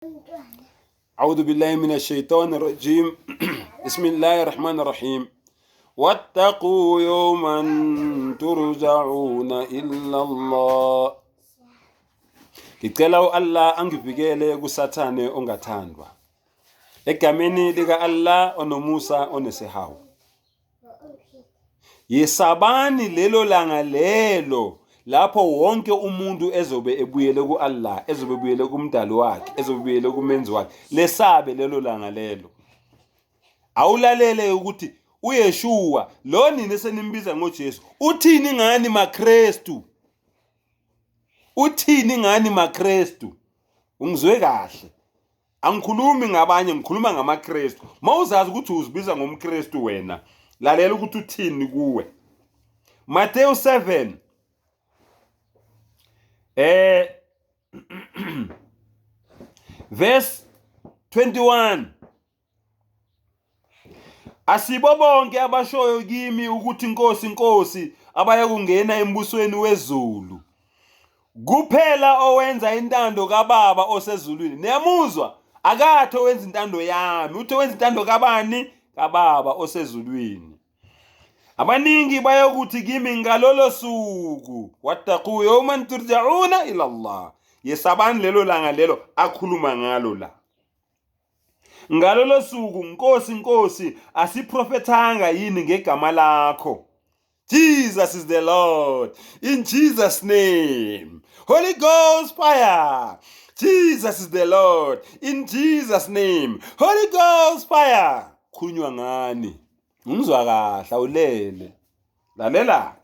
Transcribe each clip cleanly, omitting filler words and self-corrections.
أعوذ بالله من الشيطان الرجيم بسم الله الرحمن الرحيم واتقوا يوما ترجعون إلا الله. Ngicela u-Allah angivikele kuSathane ongathandwa. Egameni lika-Allah onomusa onesihawu. Yesabani lelo langa lelo lapho wonke umuntu ezobe ebuyele ku-Allah, ezobe ebuyele kumdali wakhe, ezobe ebuyele kumenzi wakhe. Lesabe lelo langa lelo. Awulalele ukuthi uYeshua lo nini esenimbiza ngoJesu uthini ngani maKristu? Uthini ngani maKristu? Ungizwe kahle. Angikhulumi ngabanye, ngikhuluma ngamaKristu. Mawuzazi ukuthi uzibiza ngomKristu wena, lalela ukuthi uthini kuwe. Mateyu 7 verse 21. Asibo bonke abashoyo kimi ukuthi Nkosi, Nkosi, abayakungena embusweni wezulu. Kuphela owenza intando kaBaba osezulwini. Niyamuzwa? Akathi owenza intando yami, uthi owenza intando kabani? KaBaba osezulwini. Abaningi bayokuthi kimi ngalolo suku, wattaqu yawman turja'una ila Allah. Yesabani lelo langa lelo akhuluma ngalo la. Ngalolo suku, Nkosi, Nkosi, asiprofethanga yini ngegama lakho? Jesus is the Lord. In Jesus' name. Holy Ghost fire. Jesus is the Lord. In Jesus' name. Holy Ghost fire. Khulunywa ngani? Ungizwa kahle awulele. Lalela.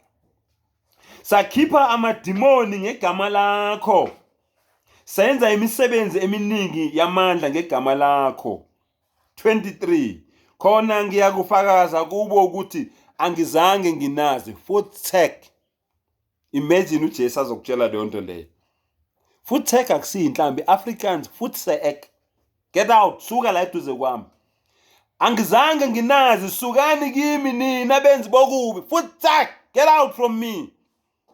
Sakhipha amadimoni ngegama lakho. Senza imisebenzi eminingi yamandla ngegama lakho. 23 khona ngiyakufakaza kubo ukuthi angizange nginazi. Futsek. Imagine uJesu azokutshela leyo nto leyo. Futsek akusiyinhlambi, Afrikaans futsek. Get out, suka la eduze kwami. Angizange nginazi, sukani kimi nina benzi bokubi. Futsek, get out from me.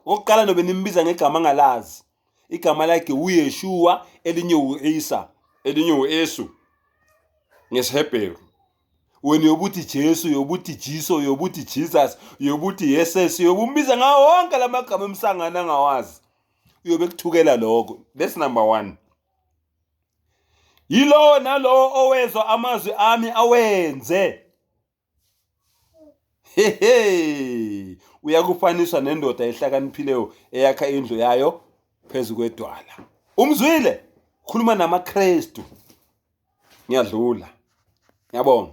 Okokuqala nobe nimbiza ngegama angalazi. Igama lakhe uYeshua, elinye u-Isa, elinye u-Esu ngesiHebheru. Wena uyobuthi Jesu, uyobuthi Jiso, uyobuthi Jesus, uyobuthi Yeses, uyobumbiza ngawo wonke la magama emsangano angawazi. Uyobe kuthukela lokho. That's number one. Yilowo nalowo owezwa amazwi ami awenze. Hehe, uyakufaniswa nendoda ehlakaniphileyo eyakha indlu yayo phezu kwedwala. Umzwile? Khuluma namaKristu. Ngiyadlula. Ngiyabonga.